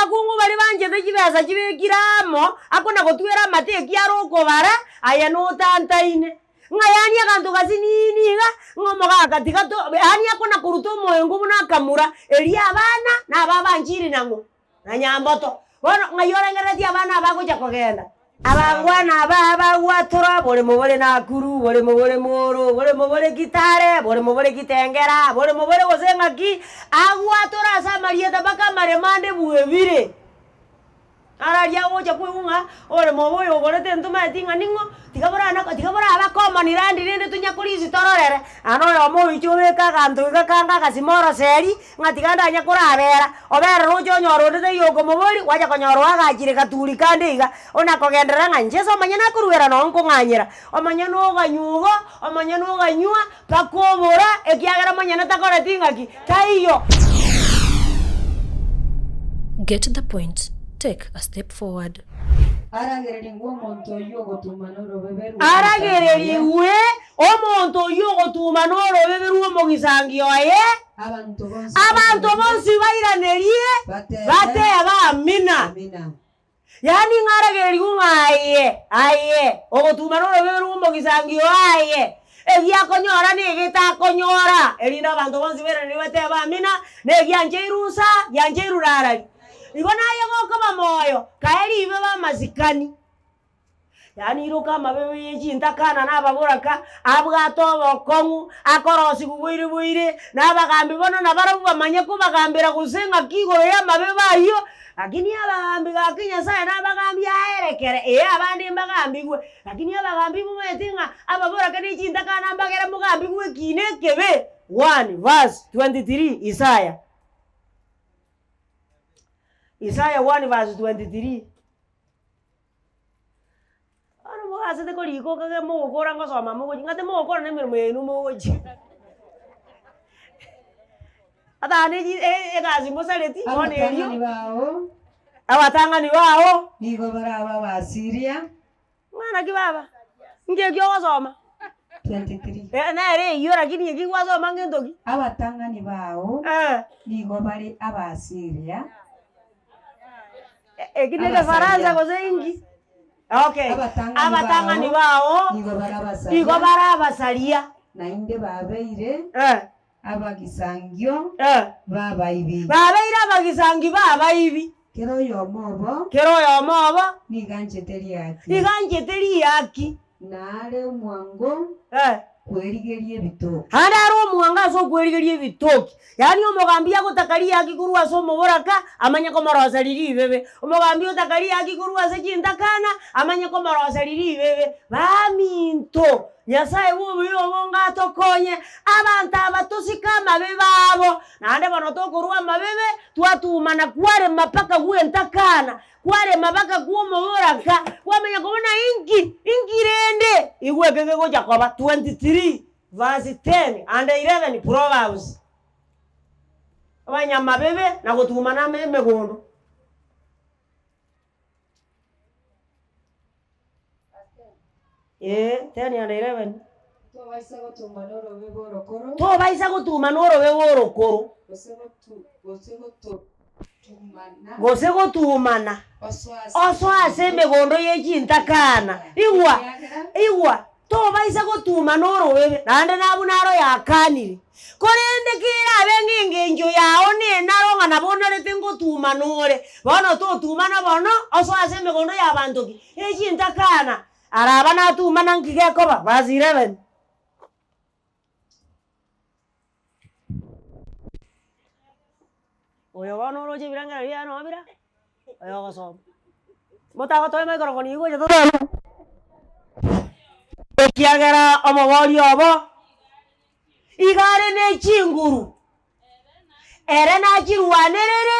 Abakungu baria banchete chibesa chibekire amo, akona gotwera amate ekiara okobara, aye notantaine. Ng'a yaani aganto gasinini iga, ng'a omogaka tiga to yaani akona koruta omoengo buna akamura, erio abana, naba abanchiri nang'o? Na nyamboto. Bono ng'ai orengereretie abana aba agocha kogenda? Abangwana aba abagwatora, boremo bore Nakuru, boremo bore Moro, boremo bore Kitale, boremo bore Kitengela, boremo bore gose ng'aki, agwatora ase amarieta mpaka amaremo ande bwebire. Araria agocha koigwa ng'a oremo obo oyo ogorete ntomaeti ng'a ning'o, tiga borana tiga boraba common land rende tonya korisia tororere, naende oyomo oiche obeke aganto iga kanga agasima oroseri, ng'a tiga ndanya korabera, obere roche onyore onde taiyo okomoboria, gwacha konyora oagachire gaturi kande iga, ona kogenderera ng'a inche ase omonyene akoruera noo nkong'anyera, omonyene oganywa igo, omonyene oganywa, mpaka obora, ekiagera omonyene takoreti ng'aki, taiyo. Get the point, take a step forward. Aragererigwe omonto oyio ogotuumana orobebe rw'omogisangio oye. Aragererigwe omonto oyio ogotuumana orobebe rw'omogisangio oye. Abanto bonsi Abanto bonsi bairanerie, bateebe, Amina. Yaani ng'a aragererigwe ng'a aye, aye, ogotuumana orobebe rw'omogisangio oye aye, egiakonyora na egetakonyora, erinde abanto bonsi bairanerie bateebe, Amina, na egiancheirwe nsa, giancheirwe rarari. Igo naye gokoba moyo, kae ribebe amasikani. Yaani iroka amabebe ye chintakana na ababoraka, abwate obokong'u, akorosigwa boire boire, na abagambi bono nabarabwo bamanye kobagambera gose ng'aki igoro y'amabebe ayio, lakini abagambi gaki Nyasaye nabagambi aerekere, ee abande mbagambigwe, lakini abagambi momanyete ng'a ababoraka ne chintakana mbagere mogambigwe ekiina ekebe. 1 verse 23 Isaya. Isaya 1 verse 23. Bono mogasete korika okage mogokora ngosoma mogochia, ng'a timogokora na emeremo yaino mogochia. Ata ne chi e- egasi mosareti bono erio, Abatang'ani bao abatang'ani bao. nigo barabe Abaasiria. Ng'a naki baba, inki ekio ogosoma? 23. Eh nere eyio lakini eki gwasoma ngento ki? Abatang'ani bao Eh. nigo bare Abaasiria. Eki ne egefaransa gose inki? Okay. Abatang'ani Abatang'ani bao bao nigo bare abasaria. nigo bare abasaria. Naende babeire Eh. abagisangio Eh. b'abaibi. Babeire abagisangi b'abaibi. Kera oyomo obo. Kera oyomo obo. Nigo anchete riaki. Nigo anchete riaki. Na are omwango Eh. kwerigeria ebitoki. Naende are omwango ase okwerigeria ebitoki. Yaani omogambi agotaka riaki korwa ase omoboraka, amanye komoroseria ribebe. Omogambi otaka riaki korwa ase chintakana, amanye komoroseria ribebe. Baminto, Nyasaye bw'obuya obonge atokonye, abanto aba tosike amabebe abo. Naende bono tokorwa amabebe, twatumana kwarema mpaka gwentakana, kwarema mpaka kw'omoboraka, kwamanya kobuna inki, inki rende? Igwa eke kegocha koba 23 verse 10 and 11 Proverbs. Abanyamabebe na gotumana ame emegondo. Ee, 10 and 11. Tobaisa gotumana orobebe orokoro. Tobaisa gotumana orobebe orokoro. Gose gotu gose gotumana. Gose gotumana. Osoe ase Osoe ase emegondo ye chintakana. Igwa, igwa, tobaisa gotumana orobebe, naende nabwo naro yakanire. Korende kerabe ng'a engencho yao nenaro ng'a nabo onarete ngotumana ore, bono totumana bono, osoe ase emegondo y'abanto ki? Ye chintakana. Araba natumana nki gekoba? Verse 11. Oyo bono oroche ebirengererio biaye noo bire, oyo ogosoma. Motagotoa emaikorofoni eywo gocha totebe. Ekiagera omoboria obo, iga are ne chinguru. Ere nachirwanerere,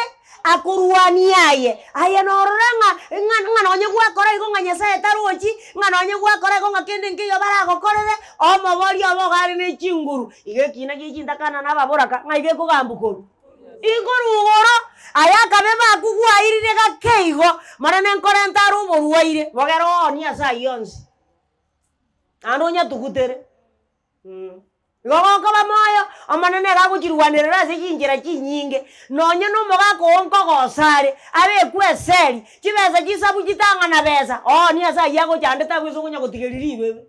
akorwanie aye. Aye norora ng'a ng'a ng'a nonye gwakora igo ng'a Nyasaye tarochi, ng'a nonye gwakora igo ng'a kende nkeiyo baragokorere, omoboria obo iga are ne chinguru. Iga ekina gie chintakana na ababoraka, ng'ai gekogambwa korwa? Inkorwa igoro, aye akabebe akwo gwairire gake igo, monene nkorenta are oborwaire, bogere oonie ase ayio onsi, naende onyatugutere. Igo gokoba moyo, Omonene iga agochirwanerera ase chinchera chinyinge, nonye nomogaka oo nkogosa are, abekwe eseri, chibesa chisabu chitang'ana besa, oonie ase ayio agochandete abwo ase okonya gotigeria ribebe.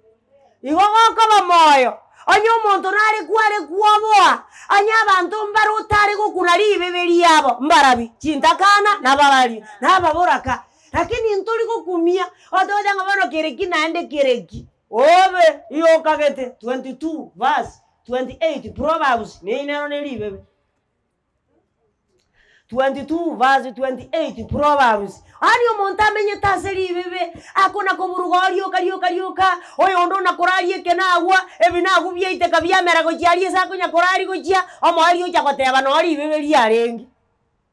Igo gokoba moyo, onye omonto nare kware kwoboa, onye abanto mbare otare gokuna ribebe riabo, mbarabi, chintakana, nababari, nababoraka. Lakini ntori gokumia, otogocha ng'a bono kere ki naende kere ki. Obe iyokagete 22 verse 28 Proverbs neyi nero ne ribebe. 22 verse 28 Proverbs Yaani omonto amenyete ase ribebe, akona koburuga oo rioka rioka rioka, oyonde ona koraria eke nagwa, ebi nagwo biaiteka biamera gochia aria ase akonya koraria gochia, omoerio ocha goteba noo ribebe riarenge.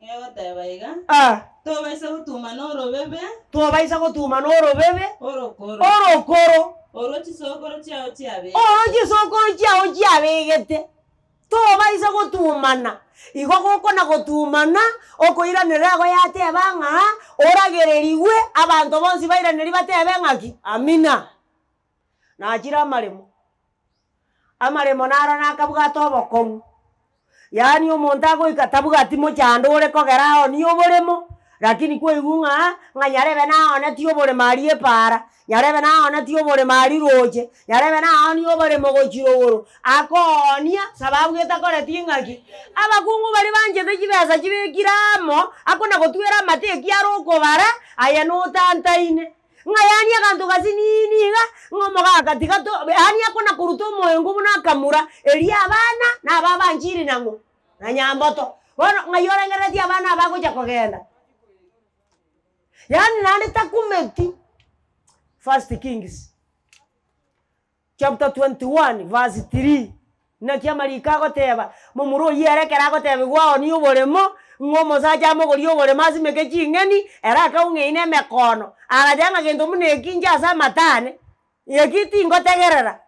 Egoteba iga, Ah. Tobaisa gotumana orobebe. Tobaisa gotumana orobebe. Orokoro. Orokoro. Orwo chisokoro chiao chiabegete. Orwo chisokoro chiao chiabegete. Tobaisa gotumana. Igo gokona gotumana, okoiranerera igo yateba ng'a oragererigwe, abanto bonsi bairaneri batebe ng'aki? Amina. Nachire amaremo. Amaremo naro nakabwate obokong'u, yaani omonto agoika tabwati mochando ore kogera aonie oboremo, lakini kwaigwa ng'a, ng'a nyarebe naonetie oboremo aria epaara, nyarebe naonetie oboremo aria roche, nyarebe naonie oboremo gochia rogoro, akoonia sababu getakoreti ng'aki? Abakungu baria banchete chibesa chibekire amo, akona gotwera amate ekiara okobara, aye notantaine. Ng'a yaani aganto gasinini iga, ng'a omogaka tiga to yaani akona koruta omoengo buna akamura, erio abana na aba abanchiri nang'o? Na nyamboto. Bono ng'ai orengereretie abana aba agocha kogenda? Yaani naende takumeti, First Kings. Chapter 21 verse 3, Naki amariko agoteba, Momura oyio ere ekero agotebigwa aonie oboremo, ng'a omosacha amogorie oboremo asimeke ching'eni, ere akaung'eina emekono, agateba ng'a gento buna eki inche ase amato ane, eki tingotegerera.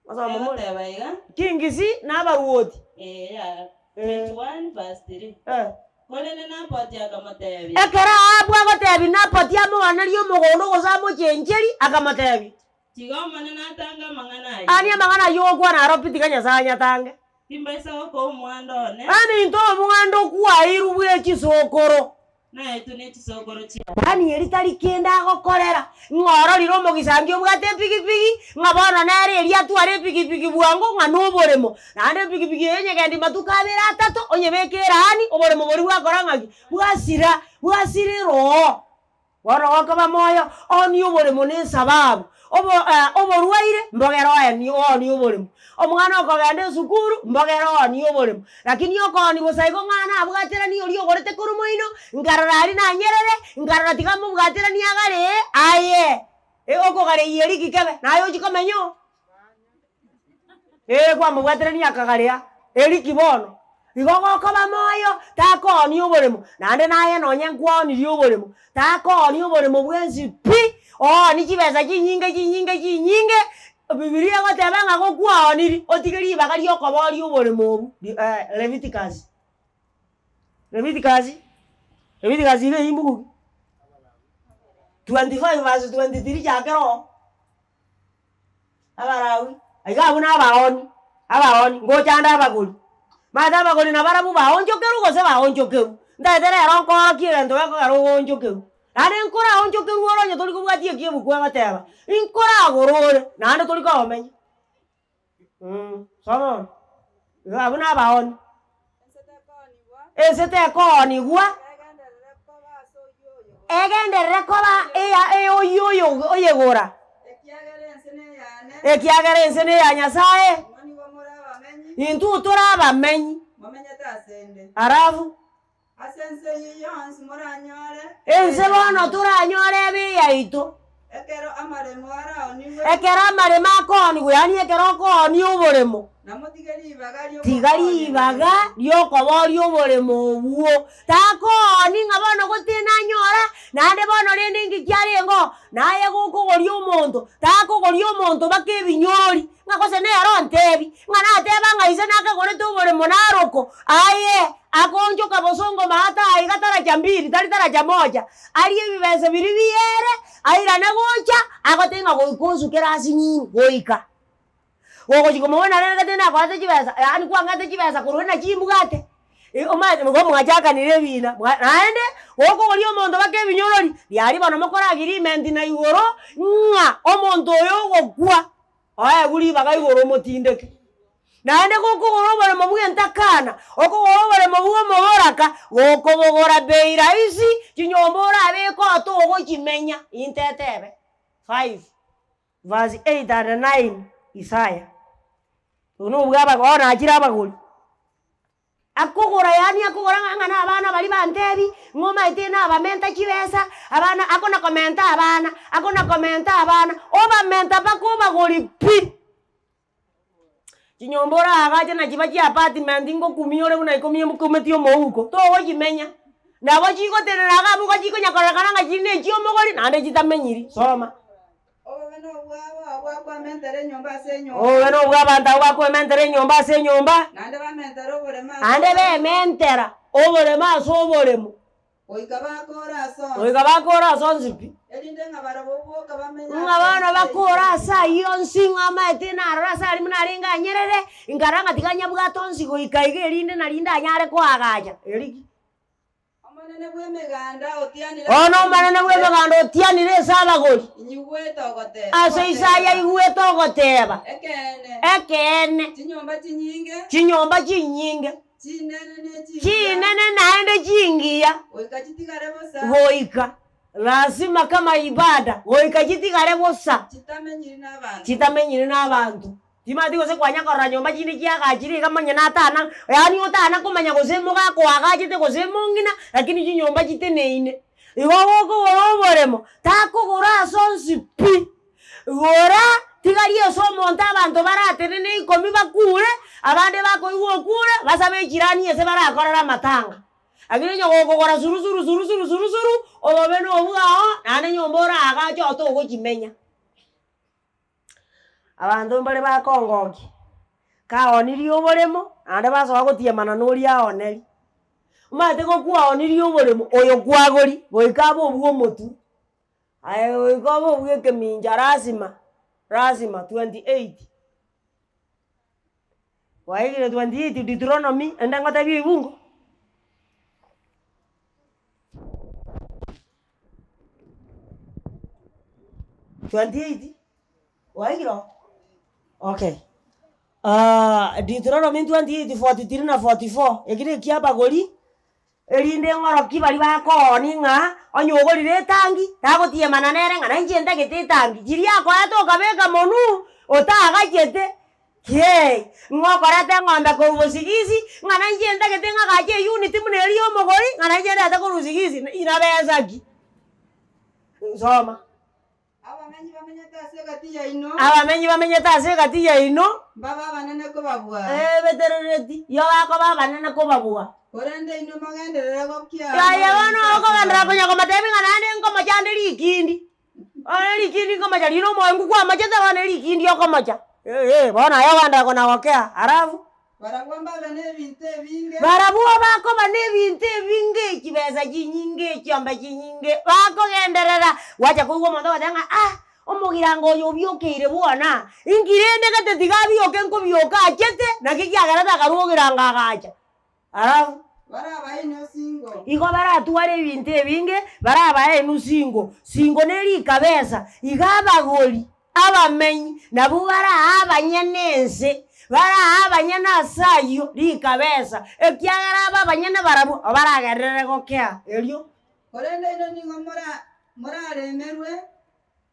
Mosome more. Egoteba iga. Kingisi na abaruoti. Ee, ya 21 verse 3. Eh. Korende Naboti akamotebia. Ekero Ahabu agotebia Naboti amoganerie omogondo gose amochencherie, akamotebia. Tiga Omonene atange amang'ana ayio. Ani amang'ana ayio ogokwana aro pi tiga Nyasae anyatange. Timbaisa gokoa omwando one. Yaani into omwando okwairwe bwe chisokoro. Naetwe ne chisokoro chiao. Yaani eri tari kende agokorera, ng'a ororire omogisangi obwate epigipigi, ng'a bono nere erio atware epigipigi bwango ng'a noboremo. Naende epigipigi eye onyegendi matuko abere atato, onyebeke eraani, oboremo boria bwakora ng'aki? Bwasira, bwasirire oo. Bono gokoba moyo, oonie oboremo na esababu, obo oborwaire mbogere oenie oonie oboremo, omwana okogenda esukuru mbogere oonie oboremo, lakini okoonia bosa igo ng'a nabwateranie oria ogorete korwa moino, nkarora aria nanyerere, nkarora tiga mobwateranie agaree, aye okogareyia eriki kebe, naye ochia komenya oo. Ee, kwamobwaterania akagarea, eriki bono. Igo gokoba moyo, takoonia oboremo, naende naye nonye nkwaonirie oboremo, takoonia oboremo bwensi pi, oonie chibesa chinyinge chinyinge chinyinge, Bibilia egoteba ng'a gokwaoniri, otige ribaga riokoboria oboremo obwo, Leviticus, Leviticus, Leviticus iga eywo mbuku ki? 25 verse 23 chakera oo. Abalawi, aiga abwo nabaoni, abaoni, ngocha ande abagori. Omanyete abagori nabarabwo baonchokerwe gose baonchokerwe, ntagete rero nkoorokie egento gekogera ogoonchokerwa. Naende nkoraonchokerwe ore onye tori kobwatia eki ebuku egoteba, nkoragore ore naende tori komenya soma bono, igo abwo nabaoni. Ense tekoonigwa, egenderere koba eya eyoyio oyo oyegora, ekiagera ense neya Nyasaye, intwe tore abamenyi. Alafu ense bono toranyore ebe eyaito. Ekero amaremo akoonigwa, yaani ekero okoonia oboremo, tiga ribaga riokoboria oboremo obwo. Takooni ng'a bono gose nanyora, naende bono rende inki kiarenge oo, naye gokogoria omonto, takogoria omonto mpaka ebinyorori, ng'a gose nere ontebi, ng'a nateba ng'a ise nakagorete oboremo naroko, aye akoonchoka bosongo maate aiga taracha mbiri, tari taracha moja, arie ebibese biria biere, airane gocha, agotebi ng'a goika osukere ase nini, goika. Gogochia komoboria nare gete nakoete chibesa, yaani kwang'ete chibesa korwa ere nachi mbwate, omanyete nigo mwachakanire ebina mwa naende, gokogoria omonto mpaka ebinyorori, riaria bono mokore agreement na igoro, ng'a omonto oyo ogokwa, oegwe ribaga igoro omotindeke. Naende gokogora oboremo bw'entakana, okogora oboremo bw'omoboraka, gokobogora bei rahisi, chinyomba orabeke oo togochimenya, intetebe. Five, verse eight and nine, Isaya. Obo nobwo abago bono nachire abagori. Akogora yaani akogora ng'a ng'a na abana baria bantebi, ng'a omanyete nabamenta chibesa, abana akona komenta abana, akona komenta abana, obamenta mpaka obagori pi. Chinyomba oraagache nachiba chia apartment ngokumia ore buna ikomi okumeti omouko, togochimenya. Nabo chigotenena iga abwo iga chikonya kororekana ng'a chiri na echiomogori naende chitamenyiri, soma. Obobe nobwabo abwo bakoementera enyomba ase enyomba. Obobe nobwa abanto abwo bakoementera enyomba ase enyomba. Naende bamentera oboremo ase Naende oboremo. bementera oboremo ase oboremo. Goika bakoora ase onsi. Goika bakoora ase onsi pi. Erinde ng'a barabwo boka bamenye ase Ng'a bono ense bakoora eyio. ase ayio onsi, ng'a amaete naroro ase aria buna arenge anyerere, nkarora ng'a tiga nyabwate onsi goika iga erinde nario ndanyare koagacha. Eriki. Omonene bw'Emeganda otianire Bono Omonene bw'Emeganda otianire ase abagori. Inyigwete ogoteba. Ase Isaya aigwete ogoteba. Ekeene. Ekeene. Chinyomba chinyinge. Chinyomba chinyinge. Chinene ne chingiya. Chinene naende chingiya. Goika chitigare bosa. Goika. Lazima kama ibada. Goika chitigare bosa. Chitamenyiri nabanto. Chitamenyiri nabanto. Timanyeti gose kwanya korora nyomba chinde chiagachire iga manya natana yaani otana komanya gose mogaka oagachete gose mong'ina, lakini chinyomba chiteneine. Igo gokogora oboremo, takogora ase onsi pi, gora tigaria ase omonto abanto baratenene ikomi bakure, abande bakoigwa okure, basabe echirani ase barakorere amatanga. Lakini onye gokogora suru suru suru suru suru suru, obobe nobwao, naende nyomba oraagache oo togochimenya. Abanto mbare bakongokia, kaonirie oboremo, naende basoa gotiemana na oria aoneri. Omanyete gokwaonirie oboremo, oyo kwagori goika abe obwo omotwe, aye goika obe obwa ekemincha lazima, lazima 28. Kwaigire 28 Deuteronomy, ende ngotebie ebungo. 28 waigire oo? Okay. Deuteronomy 28 43 na 44, eki na ekiabagori, erinde ng'oroki baria bakooni ng'a onye ogorire etangi, tagotiemana nere ng'a nainche ntagete etangi, chiria akoete okabeka monwe, otagachete. Kiee, ng'a okoreta eng'ombe korwa bosigisi, ng'a nainche ntagete ng'agache eunit buna eria ya omogori, ng'a nainche ndete korwa sigisi, ina besa ki? Soma. Abamenyi bamenyete ase egati yaino. Abamenyi bamenyete ase egati yaino. Mbabe abanene kobabua. Ebeterereti, igo bakoba abanene kobabua. Korende inwe mogenderere gokia. Aye bono okogenderera konya komotebi ng'a naende nkomochande rikindi. Bono rikindi nkomocha riria omoengu kwamochete bono rikindi okomocha, eh bono aye ogenderera kona gokea alafu. Barabwo mbabe nebinto ebinge. Barabwo bakoba nebinto ebinge, chibesa chinyinge, chiombe chinyinge, bakogenderera, gwacha koigwa omonto ogoteba ng'a ah, omogirango oyo obiokeire bwona, inki rende gete tiga abioke nkobioka achete, naki kiagerete akarwa ogirango agacha. Alafu. Barabae enusingo. Igo baratware ebinto ebinge, barabae enusingo. Singo ne rikabesa. Iga abagori, abamenyi, nabwo barae abanyene ense, barae abanyene ase ayio rikabesa, ekiagera abe abanyene barabwo baragenderere gokea. Erio. Korende inwe nigo moraremerwe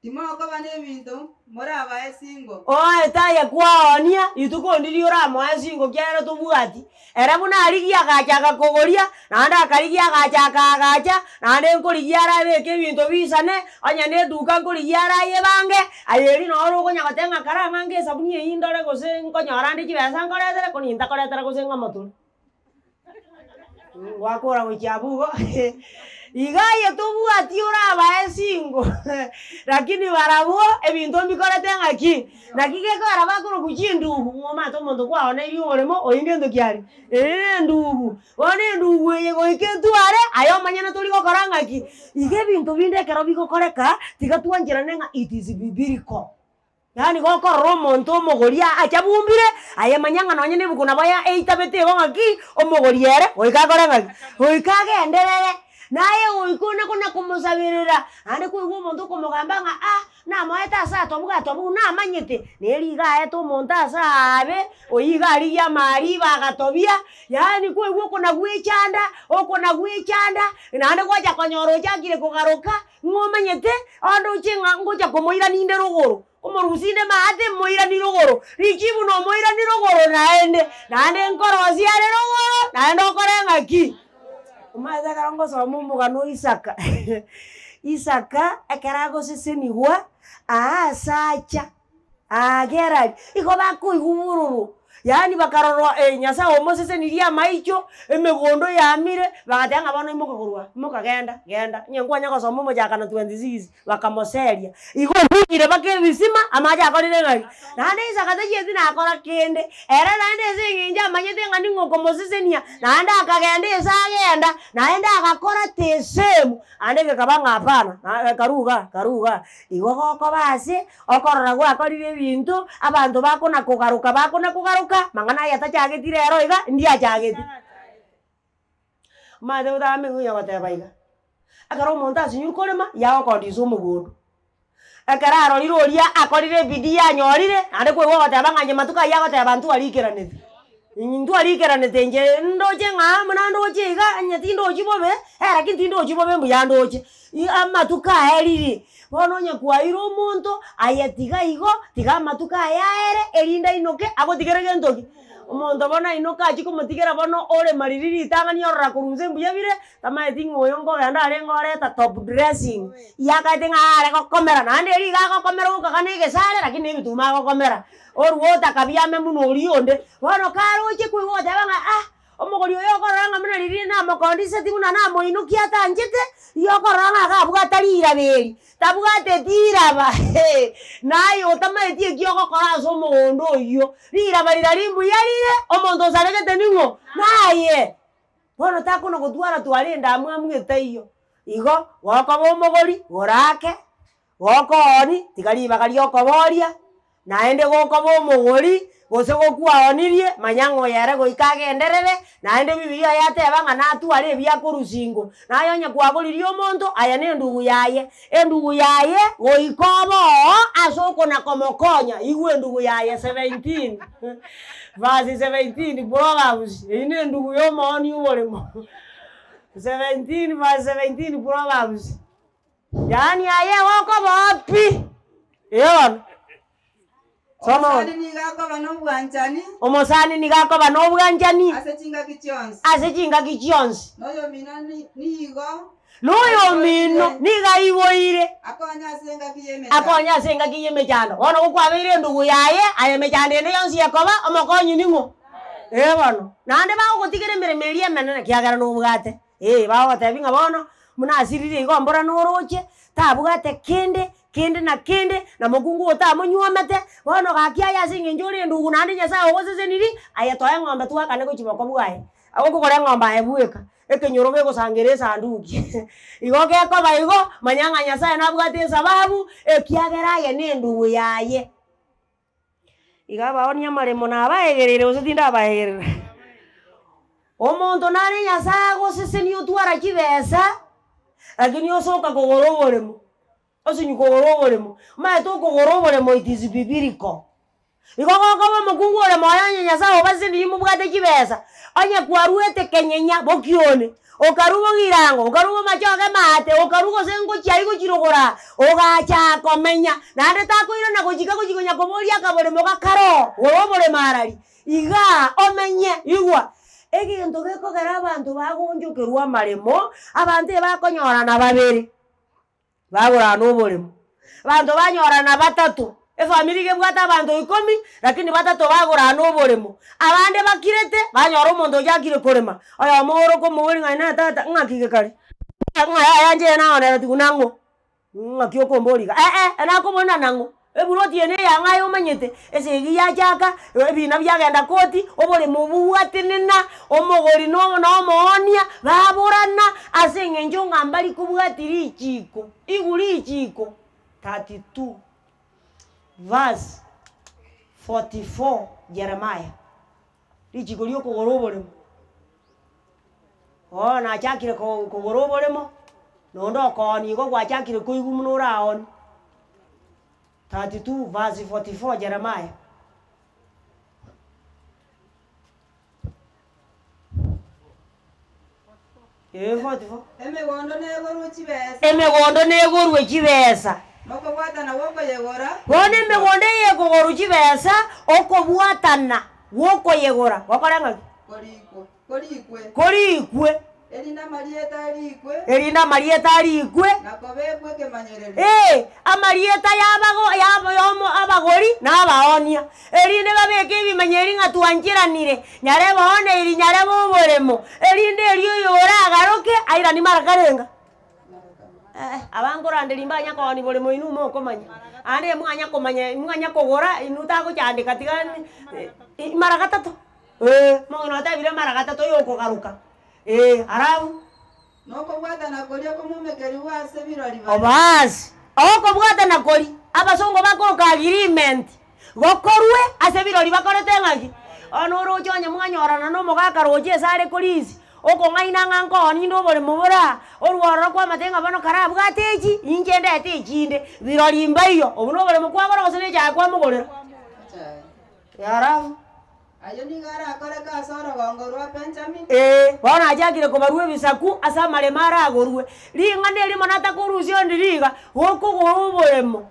Timokoba nebinto morabae singo. Oete aye kwaoonia, rituko ndiria oramoe singo kiagera tobwati. Ere buna arigia agacha agakogoria, naende akarigia agacha akaagacha, naende nkorigia arabeke ebinto bisane, onye na eduka nkorigia arayebange, aye erio noro okonya goteba ng'a karang'ange esabuni eyio ndore gose nkonyora nde chibesa nkoretere, ko nintakoretera gose ng'amotore. Gwakora gochia abwo igo, iga aye tobwati orabae singo, lakini barabwo ebinto mbikorete ng'aki, naki gekogera bakorokwa chindugu, ng'a omanyete omonto kwaoneirie oboremo oyio ngento ki are? Ere ne endugu, bono endugu eye goika etware, aye omonyene tori gokora ng'aki? Iga ebinto binde ekero bigokoreka, tiga twancherane ng'a it is biblical. Yaani gokorora omonto omogori achabumbire, aye manya ng'a nonye na ebuku nabo ya eitabete igo ng'aki, omogori ere goika akore ng'aki, goika agenderere. Naye goika one kona komosaberera, naende kwaigwa omonto okomogamba ng'a ah, namoete ase atobu gatobu namanyete, neri iga aete omonto ase aabe, oyio iga arigia amariba agatobia, yaani kwaigwa okona gwechanda, okona gwechanda, naende gwacha konyora ochakire kogaroka, ng'a omanyete, onde oche ng'a ngocha komoirani inde rogoro, omorusia inde maate moirani rogoro, richibu nomoirani rogoro naende, naende nkorosia are rogoro, naende okore ng'aki? Omanyete ekero ngosoma omogano o Isaka, Isaka ekero agosesenigwa, aa ase acha. Aa Gerari, igo bakoigwa bororo, yaani bakarora Nyasaye omosesenirie amaicho, emegondo yamire, bagateba ng'a bono imoka korwa aa, imoka genda, genda, onye nkwanya gosoma omochakano 26, bakamoseria. Igo obunyire mpaka ebisima, amache akorire ng'aki? Naende Isaka tachieti nakora kende, ere naende ase eng'encho amanyete ng'a ning'o okomosesenia, naende akagenda ase agenda, naende agakora the same, naende gekaba ng'a hapana, na karue igaa, karue igaa. Igo gokoba ase. Okorora gwakorire ebinto, abanto bakona-kogaruka, bakona-kogaruka, mang'ana aya tachageti rero iga, ndiachagete. Omanyete gotama emegwe onya goteba iga, ekero omonto asinyire korema, yagokondisa omogondo. Ekero arorire oria akorire ebidii anyorire, naende kwaigwa ogoteba ng'a inche matuko aywo agoteba ntwarikeraneti, ntwarikeranete inche ndoche ng'a buna ndoche iga, onye tindochi bobe, lakini tindochi bobe mbuya ndoche. Amatuko aerire, bono onye kwaeire omonto, aye tiga igo, tiga amatuko aya aere, erinde ainoke agotigere gento ki? Omonto bono ainoke achie komotigera bono orema riria ritang'ani orora korwa inse mbuya bire, tamaeti ng'a oyo nkogenda arenge oreta top dressing, yakaete ng'a are gokomera, naende erio iga agokomera ogokaga na egesare lakini na ebituma agokomera, orwa otaka biame buna oria onde. Bono karoche koigwa ogoteba ng'a ah. Omogori oyo okorora ng'a buna riria namokondiseti buna namoinokia atanchete, riria okorora ng'a iga abwate riraba eri, tabwateti riraba naye otamaeti eki ogokora ase omogondo oyio, riraba riria mbuya rire, omonto osaregete ning'o? Naye. Bono takona gotwara twara endamwamu etaiyo. Igo, gokoba omogori, gora ake, Gokooni, tiga ribaga ri'okoboria, naende gokoba omogori, gose gokwaonirie, manya ng'a oyo ere goika agenderere, naende Bibilia yateba ng'a natware ebiakorusia ingo. Naye onye kwagoririe omonto, aye nendugu yaye, endugu yaye goika obe oo ase okona-komokonya, igwa endugu yaye 17 verse 17 Proverbs, eyio nendugu ya omooni oboremo 17 verse 17 Proverbs. Yaani aye gokoba pi? Ee bono. Soma bono. Omosani nigo akoba nobwanchani. Omosani nigo akoba nobwanchani. Ase chingaki chionsi. Ase chingaki chionsi. Na oyomino nigo. Na oyomino nigo aiboire. Akonye ase engaki y'emechando. Akonye ase engaki y'emechando. Bono gokwabeire endugu yaye, aye emechando ende yonsi ekoba, omokonyi ning'o? Ee bono. Naende bagogotigera emeremo eria emenene ekiagera nobwate. Ee, bagotebia ng'a bono, buna asirire igo mbora noroche, tabwate kende, kende na kende, na mokungu oo tamonyuomete, bono gaki aye ase eng'encho ore endugu naende Nyasaye ogoseseniri, aye toe eng'ombe twakane gochia boko bwaye. Agokogora eng'ombe aye bweka, ekenyoro gegosangera esanduki igo gekoba igo, manya ng'a Nyasaye nabwate esababu, ekiagera aye na endugu yaye. Iga abaonia amaremo nabaegereire gose tindabaegerera. Omonto nare Nyasaye agosesenia otwara chibesa, lakini osoka kogora oboremo, osinywe kogora oboremo, omanyete okogora oboremo it is biblical. Igo gokoba omokungu ore moyo onye Nyasaye obasesenirie mobwate chibesa, onye kwaruete kenyenya bokione, Okarua bogirango, okarua bomachoge maate, okarua gose ngochia aye gochirogora, ogacha komenya, naende takoirana gochika gochia konya koboria akaboremo gakare oo, gora oboremo arari, igaa omenye. Igwa, egento gekogera abanto bagonchokerwa amaremo, abanto ebakonyorana babere. Bagorana oboremo. Abanto banyorana batato, efamiri iga ebwate abanto ikomi, lakini batato bagorana oboremo. Abande bakirete, banyora omonto ochakire korema, oyomo ore okomoboria ng'a inee tata ng'aki gekare? Ng'a yaya inche naonereti buna ng'o? Ng'aki okomboria iga? Eh eh nakoboria nang'o? Eburoti eye neyang'o aye omanyete? Esegi yachaka, ebina biagenda koti, oboremo obwo bwatenena, omogori na na omoonia, baborana ase eng'encho ng'a mbari kobwati richiiko. Igwa richiiko 32. verse 44 Jeremiah, richiko ria okogora oboremo. Bono nachakire ko kogora oboremo, nonde okooni igo gwachakire koigwa buna oraoni. 32 verse 44 Jeremiah. Ee, 44. Emegondo negorwe chibesa. Emegondo negorwe chibesa. Nokobwatana gwokoyegora. Bono emegondo eye ekogorwa chibesa, okobwatana gwokoyegora gokore ng'aki? Korikwe, korikwe. Korikwe. Erinde amarieta arikwe. Erinde amarieta arikwe. Na kobekwa ekemanyererio. Ee, amarieta y'abago y'abo y'omo abagori na abaoonia, erinde babeke ebimanyeri ng'a twancheranire, nyarebe oneiri nyarebe oboremo, erinde erio oyo oragaroke airanie mara karenga? Eh, aba nkoranderia mbanya koonia boremo inwe mokomanya, aande mwanya komanya mwanya kogora inwe tagochandeka tiga mara gatato, eh, omong'ina otebire mara gatato oyo okogaruka. Ee, alafu. Nokobwatana koria komomekerigwe ase birori baria. Obaasi, okobwatana koria abasongo bakoroka agreement, gokorwe ase birori bakorete ng'aki? Bono oroche onye mwanyorana na omogaka roche ase are korisia, okong'aina ng'a nkooni inde oboremo bore aa, orwo ororo kwamate ng'a bono karabwate echi, inche ndete echinde, birori mbaiyo, obwo na oboremo kwagora gose na echae kwamogorera? Echae. Alafu. Ayio nigo arakoreke ase orogongo rwa Benjamini. Ee, bono achakire kobarua ebisaku ase amaremo aragorwe. Ring'ana erimo natakorusia onde riga, gokogora oboremo.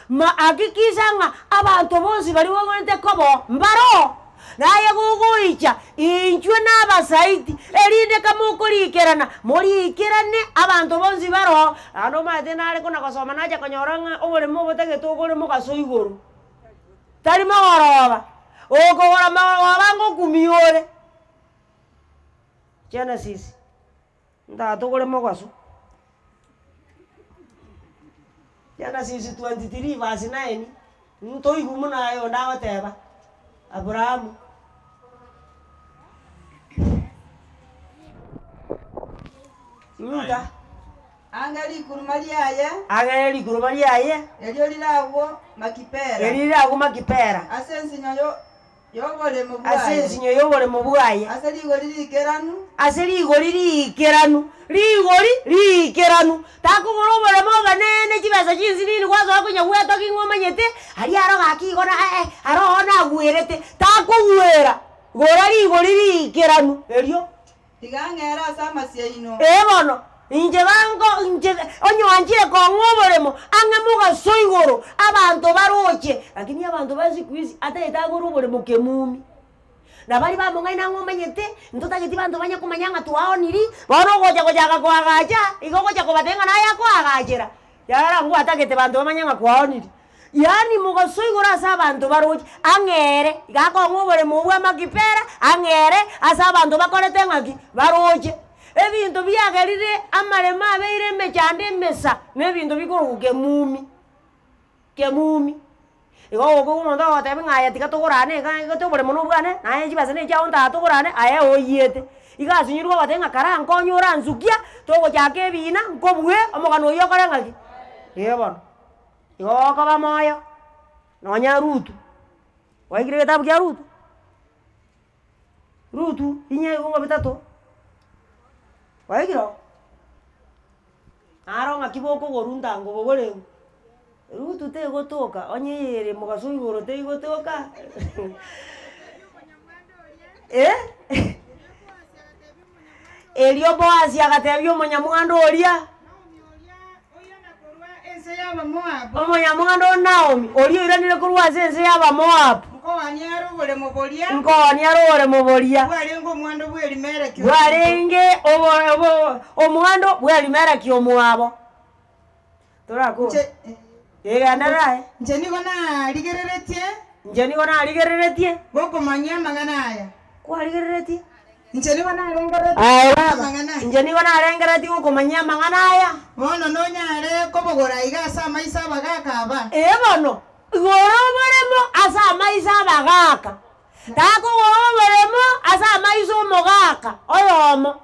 Ma hakikisha ng'a abanto bonsi baria bagwenerete koba oo, mbare oo. Naye gogoicha, inchwe na abasaiti, erinde kamokorikerana, morikerane abanto bonsi bare oo. Naende omanyete nare kona gosoma nacha konyora ng'a oboremo obotagete ogore mogaso igoro. Tari mogoroba, okogora mogoroba ngokumia ore. Genesis, ntatogore mogaso. Genesis 23 verse 9, ntoigwe buna aye onde agoteba, Abrahamu. Ruta. Ang'e rikuruma riaye. Ang'e rikuruma riaye. Erio rire agwo Makipela. Erio rire agwo Makipela. Ase ensinyo y'oboremo bwaye. Ase ensinyo y'oboremo bwaye. Ase rigori riikeranu. Ase rigori riikeranu. Rigori riikeranu. Takogora oboremo oboneene chibesa chinsinini gwasoa konyagwetogia ng'a omanyete, aria aro gaki igo na eh aro oo nagwerete. Takogwera, gora rigori riikeranu erio. Tiga ng'ere ase amasio aino. Ee bono, inche bango, inche onye oanchire kong'a oboremo, ang'e mogaso igoro, abanto baroche. Lakini abanto ba siku hizi atagete agore oboremo kemumi. Na baria bamong'aina ng'a omanyete, ntotageti banto banye komanya ng'a twaoniri, bono ogocha gochaka koagacha, igo ogocha kobatebia ng'a naye akoagachera, yarora ngwatagete banto bamanye ng'a kwaoniri. Yaani mogaso igoro ase abanto baroche, ang'ere, iga akong'a oboremo obwo amakipera, ang'ere ase abanto bakorete ng'aki? Baroche. Ebinto biagerire amaremo abeire emechando emesa, na ebinto bikorokwa kemumi, kemumi. Igo ogokoigwa omonto ogotebia ng'a aye tiga togorane iga iga oboremo na obwane, naye chibesa na echiago ntaha togorane, aye oyiete. Iga asinyirwe ogoteba ng'a karankonye oransukia, togochaka ebina, nkobue, omogano oywo okore ng'aki? Eeh bono. Igo okoba moyo, nonya Rutu, gwaikire egetabu kia Rutu? Rutu, inye ebibungo bitato, gwaikire oo? Naro ng'aki bokogorwa ntango bogoreu, Rutu tegotoka, onye eyere mogaso igoro teigotoka eh. Erio Boasi agatebia omonyamwando oria, Omonyamwando o Naomi, oria oiranire korwa ase ense y'Abamoabu, nkoonia are oboremo boria bwarenge omwando bw'Elimeleki omwabo. Torakore. Egenderera aye. Inche nigo narigereretie. Inche nigo narigereretie. Gokomanyia amang'ana aya. Kwarigereretie? Inche nigo narengereretie Aye baba, amang'ana aya. inche nigo narengereretie gokomanyia amang'ana aya. Bono nonyare kobogora iga ase amaiso 'abagaaka aba? Ee bono, igoro oboremo ase amaiso 'abagaaka, takogora oboremo ase amaiso 'omogaka oyomo.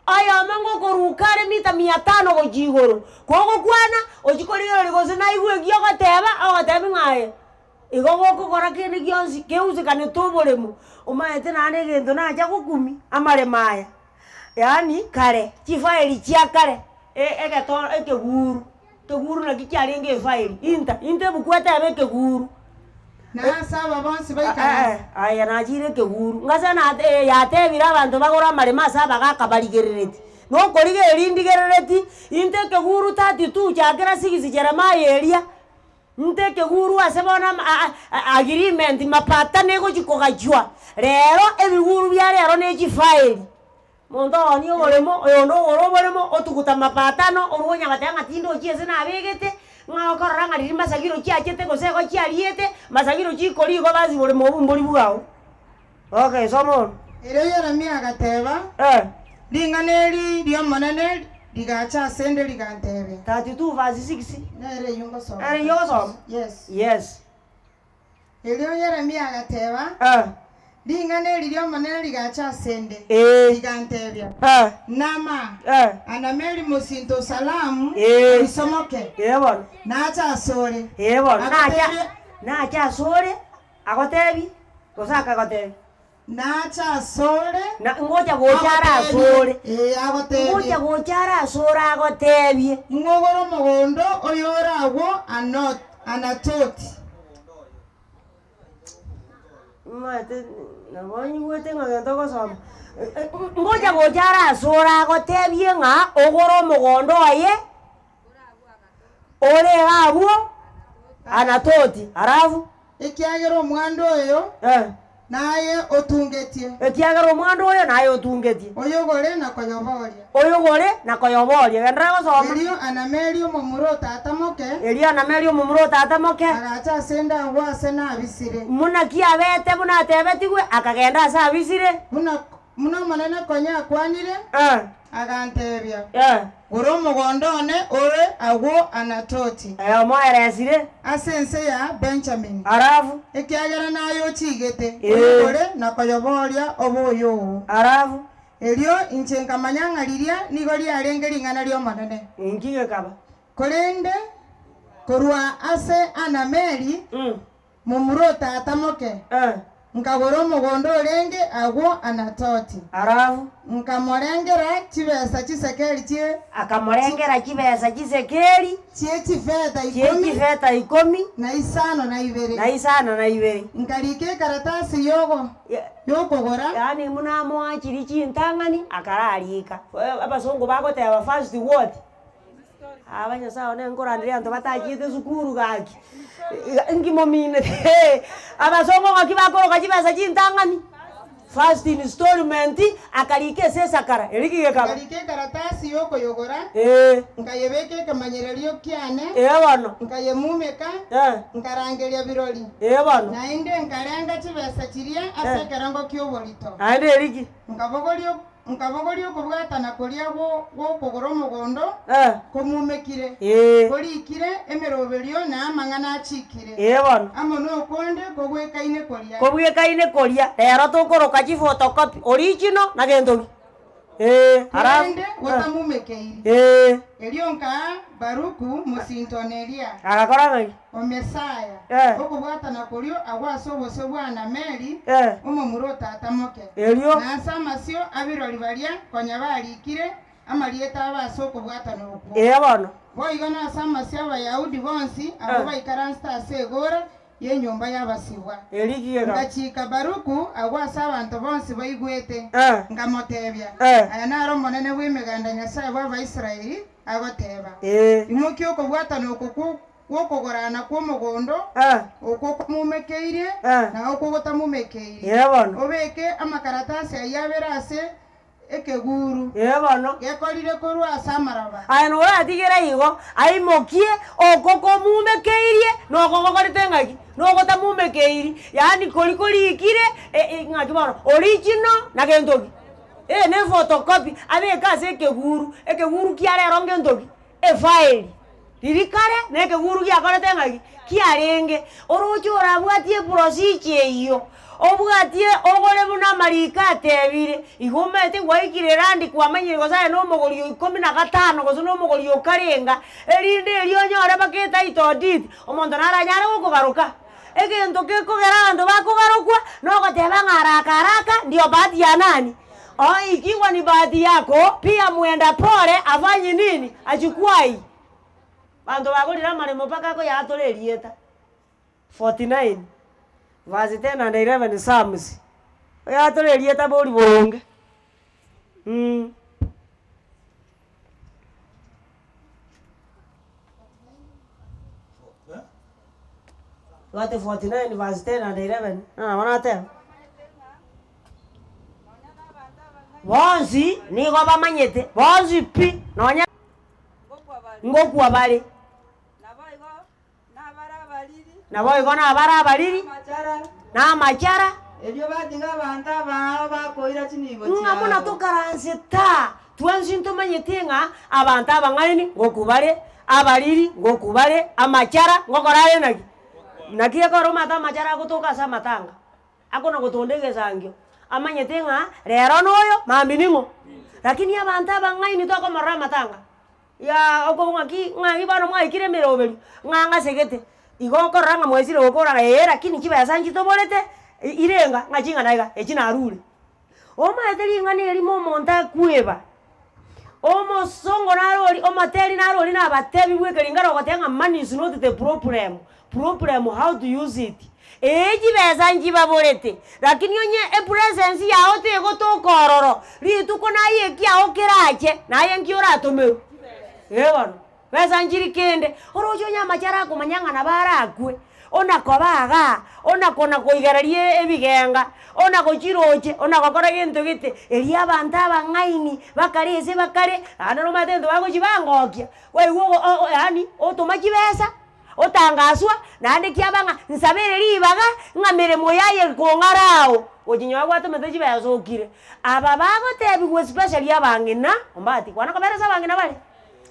Oyomo ngokoruka are mita mia tano gochia igoro, kogokwana, ochia korigereria gose naigwe eki ogoteba, ogotebi ng'a aye. Igo gokogora kende gionsi keusekanete oboremo, omanyete naende egento nacha gokumia, amaremo aya, yaani kare, chifaeli chia kare, e- egeto ekeguru, ekeguru naki kiarenge efaeli, inta, inta ebuku etebe ekeguru. Na ase aba bonsi baikaranse. Aya nachire ekeguru, ngase nate eh yatebire abanto bagore amaremo ase abagaka barigerereti, nokorigereria ndigerereti, inte ekeguru 32 chakera 6 Jeremiah eria. Inte ekeguru ase bono ama a a agreement mapatano egochi kogachwa, rero ebiguru bia rero ne chifaeli. Monto oonie oboremo, oyonde ogore oboremo, otuguta mapatano, orwa onya goteba ng'a tindochi ase nabegete, ng'a okorora ng'a riria masagiro chiachete gose igo chiariete, masagiro chikoria igo basi boremo obwo mbori bwao. Okay, soma bono. Erio Yeremia agateba, Eh. Ring'ana eri ri'Omonene rigacha asende rigantebia. 32 verse 6. Nere eyio ngosoma. Nere eyio ogosoma? Yes. Yes. Erio Yeremia agateba, Eh. Ring'ana eri ri'Omonene rigacha asende, Eh. rigantebia, Eh. Nama, Eh. Anameli mosinto o Salamu, Eh. oisomoke, Ee bono. nache asore. Ee bono. Nacha, Agotebie- nache asore, agotebi, gose akagotebi. Nache asore. Na ngocha gocha are asore. Ee, agotebie. Ngocha gocha are asore agotebie. Ng'ogore omogondo oyore agwo Anot, Anatoti. Omanyete nabo onyigwete ng'a gento ogosoma, ngocha gocha are asore agotebie ng'a ogore omogondo oye. Ore iga abwo Anatoti, alafu. Ekiagera omwando oyo naye otungetie. Ekiagera omwando oyo naye otungetie. Oyogore na koyoboria. Oyogore na koyoboria. Genderera gosoma. Erio Anameli omomura o tata moke. Erio Anameli omomura o tata moke. Agacha ase 'nde agwo ase nabisire. Buna ki abete buna atebetigwe, akagenda ase abisire. Buna Buna Omonene konya akwanire, agantebia, Eh. Gora omogondo one ore agwo Anatoti. Eh, omoeresire. Ase ense ya Benjamini. Alafu. Ekiagera naye ochiigete, Eh. oyogore na koyoboria obe oyoo. Alafu. Erio inche nkamanya ng'a riria nigo riarenge ring'ana ri'Omonene. Inki gekaba? Korende korwa ase Anameli, Momura o tata moke, nkagora omogondo orenge agwo Anatoti. Alafu. Nkamorengera chibesa chisekeli chie. Akamorengera chibesa chisekeli. Chie chifeta ikomi. Chie chifeta ikomi. Na isano na ibere. Na isano na ibere. Nkarika ekaratasi yogo yokogora. Yaani buna amoachirie chintang'ani, akararika. Abasongo bagoteba first what? Aba Nyasae one nkoranderia abanto batachiete esukuru gaki, iga inki mominete abasongo ng'aki bakoroka chibesa chintang'ani, first installment, akarika ase esakara, erio ki gekaba? Nkarika ekaratasi y'okoyogora, Eeh. nkayebeka ekemanyererio kiane, Ee bono. nkayemumeka, Eh. nkarangeria birori. Ee bono. Naende nkarenga chibesa chiria ase ekerengo ki'oborito. Naende erio ki? Nkabogoria Nkabogoria okobwatana koria gw'okogora omogondo komumekire, korikire emeroberio na amang'ana achiikire, amo nokonde kogwekaine koria. Kobwekaine koria, rero tokoroka chifotokopi, original na gento ki? Korende gotamumekeiri. Erio nkaa Baruku mosinto o Neria. Agakora ng'aki? O Mesaya, okobwatana koria agwo ase obosio bwa Anameli, omomura o tata moke, Erio. na ase amasio a birori baria konya barikire amarieta abo ase okobwatana okwo. Ee bono. Boigo nase amasio 'Abayahudi bonsi abwo baikaransete ase egoora y'enyomba y'abasibwa. Erio kigega. Ngachika Baruku agwo ase abanto bonsi baigwete, nkamotebia, Aya naro Omonene bw'Emeganda, Nyasae bw'Abaisraeli, agoteba, Imokia okobwatana oko gw'okogorana kw'omogondo, okwo kwamumekeirie na okwo gotamumekeirie, obeke amakaratasi ayio abere ase ekeguru gekorire korwa ase amaroba. Aye noratigere igo, aimokie oko komumekeirie na oko gokorete ng'aki? Na ogotamumekeiri, yaani koria korikire ng'aki bono, original na gento ki? Eye ne photocopy, abeke ase ekeguru, ekeguru kia rero ngento ki? Efaeli. Riria kare na ekeguru giakorete ng'aki? Kiarenge. Oroche orabwatie eprocedure eyio, obwatie ogore buna amariko atebire, igo omanyete gwaikire erandi kwamanyire gose aye na omogori o ikomi na gatano gose na omogori o karenga, erinde erio onyore mpaka etitle deed, omonto naranyare gokogaroka. Egento gekogera abanto bakogarokwa, nogoteba ng'a haraka haraka ndio bahati ya nani? Oo ikiwa ni bahati yako, pia mwenda pole afanye nini? Achukwai. Abanto bagorire amaremo mpaka akoyaatora erieta. 49 verse 10 and 11 Psalms, oyatore erieta bori boronge mh. Bwate 49 verse 10 and 11, ng'a nabo nateba. Bonsi nigo bamanyete, bonsi pi, nonya ngokwa bare. Naboigo nabare abariri, na amachara. Ng'a buna tokaranse taa, twensi ntomanyeti ng'a abanto abang'aini ngokwa bare, abariri ngokwa bare, amachara ngokora are naki? Naki ekero omanyete amachara agotoka ase amatanga, akona gotonda egesangio, amanyete ng'a rero noyo, mambia ning'o? Lakini abanto abang'aini tokomorora amatanga. Yaa okobua ng'aki, ng'aki bono mwaikire emeroberio, ng'a ng'asegete, igo okorora ng'a mwaisire gokora ee lakini chibesa nchitoborete, irenga ng'a ching'ana iga, echi narure. Omanyete ring'ana erimo omonto akweba, omosongo naro oria, omoteri naro oria nabatebi bwa ekeringano ogoteba ng'a money is not the problem, problem how to use it. Ee chibesa nchibaborete, lakini onye epresence yao tegotoka ororo, rituko naye ekiao kerache, naye nki oratomerwe? Ee bono, besa nchiri kende, oroche onye amache arakomanya ng'a nabo arakwe, ona koba igaa, ona kona koigereria ebigenga, ona gochiroche, ona gokora gento gete, erio abanto abang'aini, bakare ase bakare, naende nomanyete egento bagochibangokia, kwaigwa ogo o yaani otoma chibesa. Otangaswa, naende kiaba ng'a nsabere ribaga, ng'a meremo yaye kong'ara ao, gochinyora gwatomete chibesa okire. Aba bagotebigwa especially abang'ina, ombati kwana kobera ase abang'ina bare,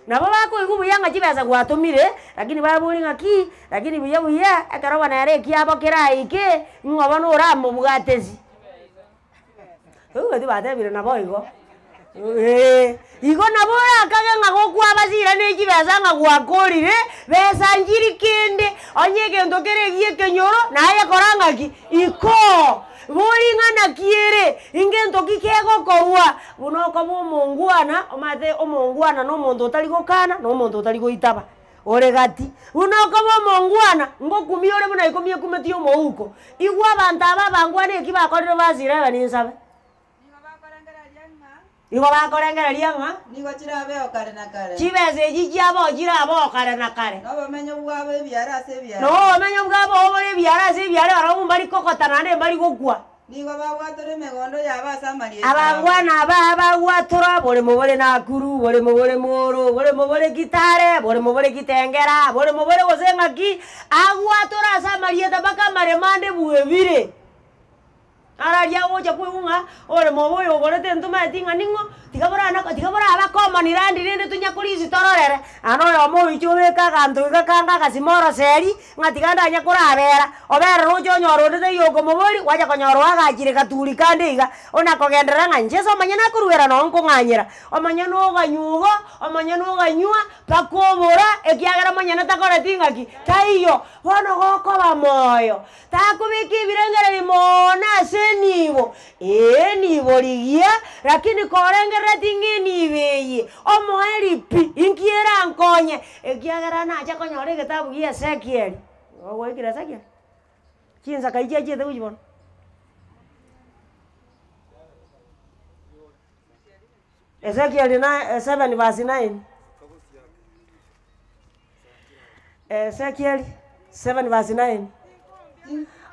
nabo bakoigwa buya ng'a chibesa gwatomire, lakini baboria ng'aki, lakini buya buya, ekero bono ere ekiabo keraike, ng'o bono oramobwatesi. Oigweti batebire nabo igo, eh, igo nabo orakage ng'a gokwabasira ne chibesa ng'a gwakorire, besa nchiri kende, onye egento kere egia ekenyoro, naye kora ng'aki, ikoo, bori ng'a naki ere, ingento ki kegokorwa, buna okoba omongwana, omanyete omongwana na omonto otari gokana, na omonto otari goitaba. Ore gati, buna okoba omongwana, ngokumia ore buna ikomi ekumetie omouko. Igwa abanto aba abangwana eki bakorire basire ebe ninsabe. Nigo bakorengereria ng'a. Nigo bakorengereria ng'a. Nigo chirabeo kare na kare. Chibesa echi chiabo chirabeo kare na kare. Na obomenyo bwabo ebiare ase ebiare. Na obomenyo bwabo obore ebiare ase ebiare barabwo mbari kogota naende mbari gokwa. Nigo babwatora emegondo yabo ase amarieta abo. Abangwana aba abagwatora boremo bore Nakuru, boremo bore Moro, boremo bore Kitale, boremo bore Kitengela, boremo bore gose ng'aki, agwatora ase amarieta mpaka amaremo ande bwebire. Araria agocha koigwa ng'a oremo obo oyo ogorete ntomanyeti ng'a ning'o, tiga borana tiga boraba common land rende tonya korisia tororere, naende oyomo oiche obeke aganto iga kanga agasima oroseri, ng'a tiga ndanya korabera, obere roche onyore onde taiyo okomoboria, gwacha konyora oagachire gaturi kande iga, ona kogenderera ng'a inche ase omonyene akoruera noo nkong'anyera, omonyene oganywa igo, omonyene oganywa, mpaka obora, ekiagera omonyene takoreti ng'aki, taiyo. Bono gokoba moyo, takobeka ebirengererio mono ase enibo, ee enibo rigia, lakini korengerereti ng'a enibo eye, omoerio pi, inki erankonye, ekiagera nacha konyora egetabu gia Ezekiel, ogoikire Ezekiel? Chinsa kai chiachiete gochia bono? Ezekiel na 7 verse 9. Ezekiel 7 verse 9.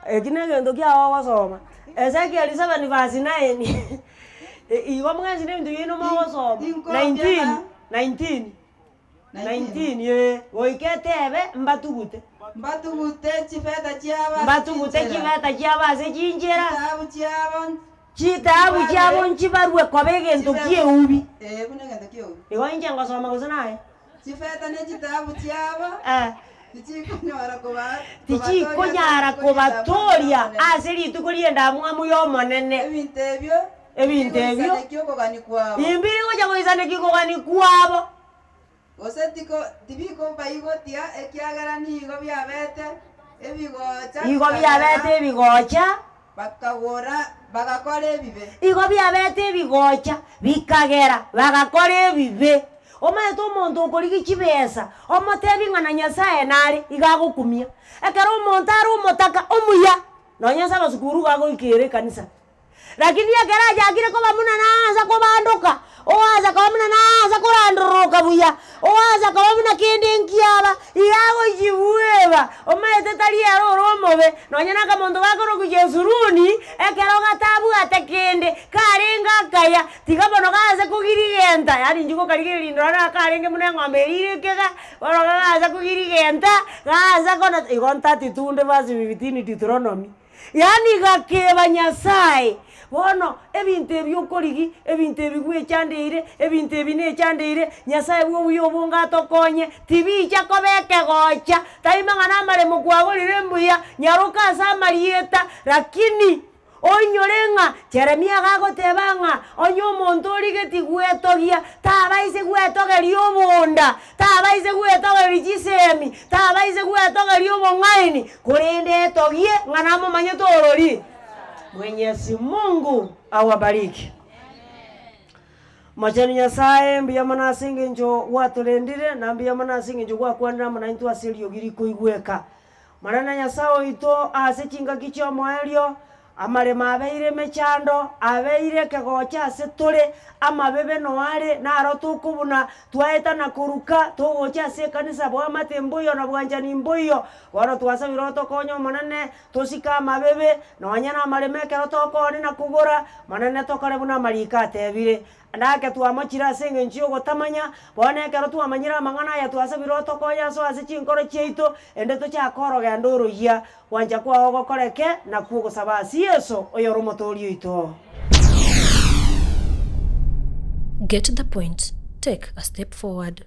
Eki na egento kiago ogosoma. Ezekiel 7 verse 9 igo mwensi na ebinto biaino mogosoma. 19 19 19 eh, goika etebe mbatugute. Mbatugute chifeta chiabo ase Mbatugute chinchera. chifeta chiabo ase chinchera. Chitaabu chiabo Chitaabu chiabo nchibarue koba egento ki'eubi. Ee, buna egento ki'eubi. Igo inche ngosoma gose naye? Chifeta ne chitaabu chiabo Eh. tichikonyara koba Tichikonyara kobatooria ase rituko ri'endamwamu y'Omonene. Ebinto ebio Ebinto ebio Goisanekia okogania kwabo. Imbiri gocha goisanekia okogania kwabo. Gose tiko tibikobaigotia, ekiagera nigo biabete. Ebigocha Igo biabete ebigocha. Bakagora, bagakora ebibe. Igo biabete ebigocha, bikagera bagakora ebibe. Omanyete omonto okorigia chibesa, omotebi ng'a na Nyasaye nare, iga agokumia. Ekero omonto are omotaka omuya, nonye ase abasukuru iga agoikera ekanisa. Lakini ekero achakire koba buna naansa kobandoka, oansa koba buna naansa korandororoka buya, oansa koba buna kende nkiaba, iga agochibweba, omanyete tari ere ore omobe, nonye na akamonto gakorokwa Jesuruni, ekero gatabwate kende, karenge akaya, tiga bono gaanse kogirigenta, yaani inche gokarigereria rindoro naro karenge buna eng'ombe eria ere ekega, bono gaansa kogirigenta, gaansa kona igo ntatitunde verse 15 Deuteronomy. Yaani gakeba Nyasae. Bono ebinto ebi okorigi, ebinto ebi gwechandeire, ebinto ebi nechandeire, Nyasae bwa obuya obonge atokonye, tibicha koba ekegocha, tari mang'ana amaremo kwagorire mbuya, nyaroka ase amarieta, lakini oinyore ng'a Jeremia iga agoteba ng'a onye omonto origetie gwetogia, tabaise gwetogeria obonda, Tabaise gwetogeria chisemi, tabaise gwetogeria obong'aini, korende etogie ng'a namomanyete orori. Mwenyezi Mungu awabariki. Mochenu Nyasae, mbuya mono ase engencho gwatorendire, na mbuya mono ase engencho gwakwanire amo naintwe ase eriogi rikoigweka. Monene Nyasae oito, ase chingaki chi'omoerio, amaremo abeire emechando, abeire ekegocha ase tore, amabebe noare, naro tokobuna, twaeta na koruka, togocha ase ekanisa bw'amate mboiyo na bwanchani mboiyo. Bono twasabire otokonye Omonene, tosike amabebe, nonya namaremo ekero tokooni na kogora, Monene tokore buna amariko atebire. Nake twamochire ase engencho y'ogotamanya, bono ekero twamanyire amang'ana aya twasabire otokonye asoe ase chinkoro chiaito, ende tochake orogendo oroyia, gwancha kwao gokoreke, nakwo ogosaba ase Yeso, oyore Omotoori oito. Get the point, take a step forward.